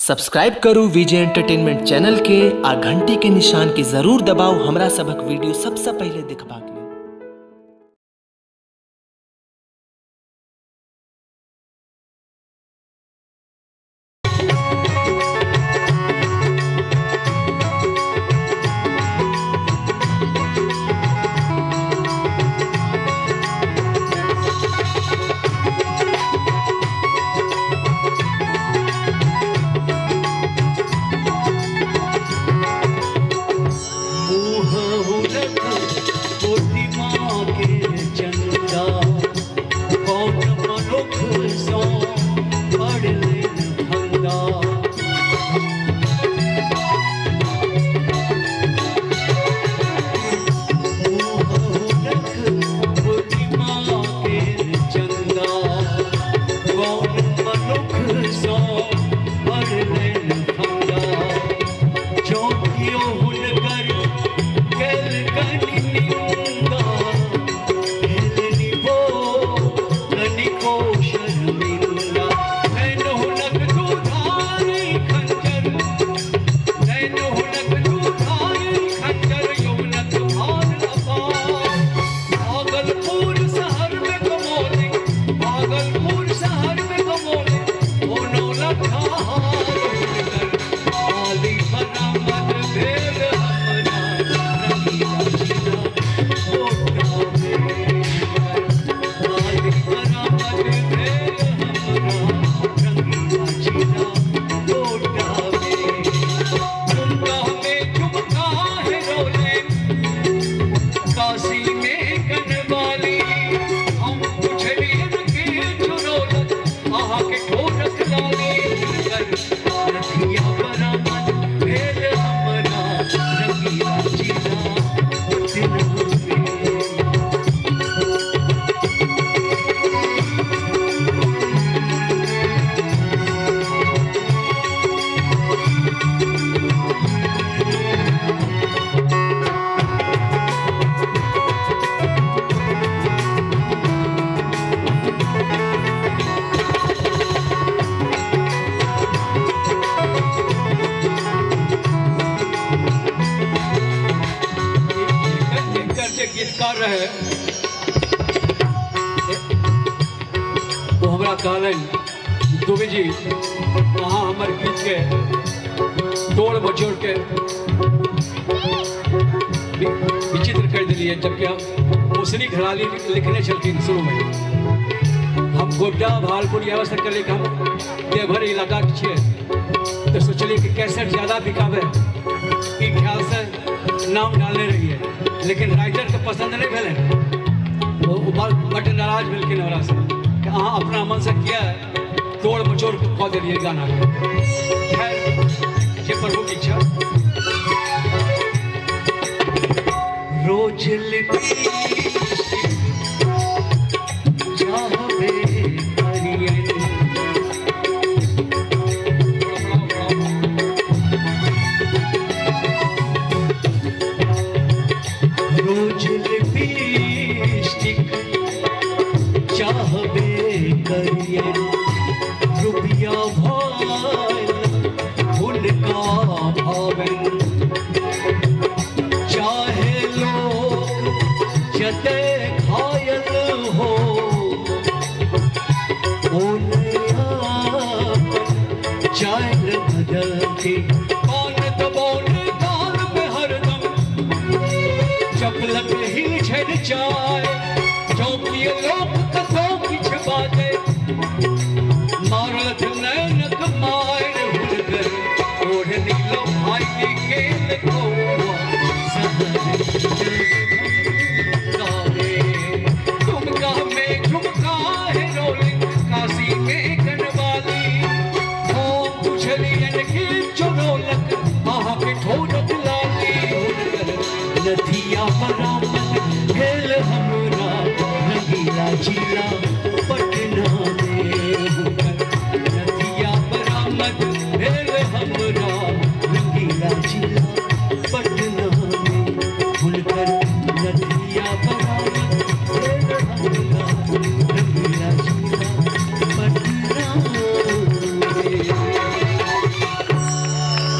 Subscribe करू विजय entertainment channel के आ घंटी के निशान के जरूर दबाउ हमरा सभक वीडियो सबसँ पहिले देखबाक लेल। मुँह हुनक प्रतिमा के चंदा, कौन मनुख सो पड़लनि फंदा। मुँह हुनक प्रतिमा के चंदा, कौन मनुख सो पड़लनि फंदा। चौकियो हुनकर केलकनि निंदा, भेलनि वो कनिको शर्मिंदा। नैन हुनक दुधारी खंजर, नैन हुनक दुधारी खंजर, यौनक भार अपार। भागलपुर शहर में कमौली, भागलपुर शहर में कमौली, ओ नौलखा हार हुनकर। माली बरामद भेल हमरा रंगीला जिला कोटा में। माली बरामद भेल हमरा रंगीला जिला कोटा में। झुमका में झुमका है रोले, काशी में कनवाली। हम पुछलियन के चुरौलक अहाँ के ठोरक लाली। हुनकर नथिया बरामद भेल हमरा रंगीला जिला पटना में। एकर जे गीतकार रहे ओ हमरा कहलनि, दुबे जी अहाँ हमर गीतके तोड़ मचोड़ के विचित्र कर दिलियै। जबकि हम मुसरी घराली लिखने छलखिन शुरूमे, हम गोड्डा भागलपुर इएह से करलियै कि हम देवघर इलाकाके छियै, तऽ सोचलियै कि कैसेट ज़्यादा बिकाबै ई ख्यालसँ नाम डालने रहियै, लेकिन राइटरके पसन्द नहि भेलनि। ओ बड्ड नाराज भेलखिन हमरासँ कि अहाँ अपना मनसँ किया तोड़ मचोड़ के कऽ देलियै गानाके। खैर, जे प्रभुके इच्छा। रोज लिपस्टिक चाहबे करियनि, रोज लिपस्टिक चाहबे करियनि, रुपया भइल हुनका भावनि। चाहे लोक जते घायल हो, ओ अपन चाइल बदलती। कान दबौने गाल पे हरदम चपलक हिल छनि चाय। चौकिए लोक कतौ किछु बाजै, मारलथ नैनक मारि हुनकर। ओढ़नी लो भागि गेल कौआ शहर दरभंगा में। झुमका में झुमका है रोलिंग, काशी में कनवाली। हम पुछलियन के चोरौलक अहाँके ठोरक लाली। हुनकर नथिया बरामद भेल हमरा रंगीला जिला पटना में। हुनकर नथिया बरामद भेल हमरा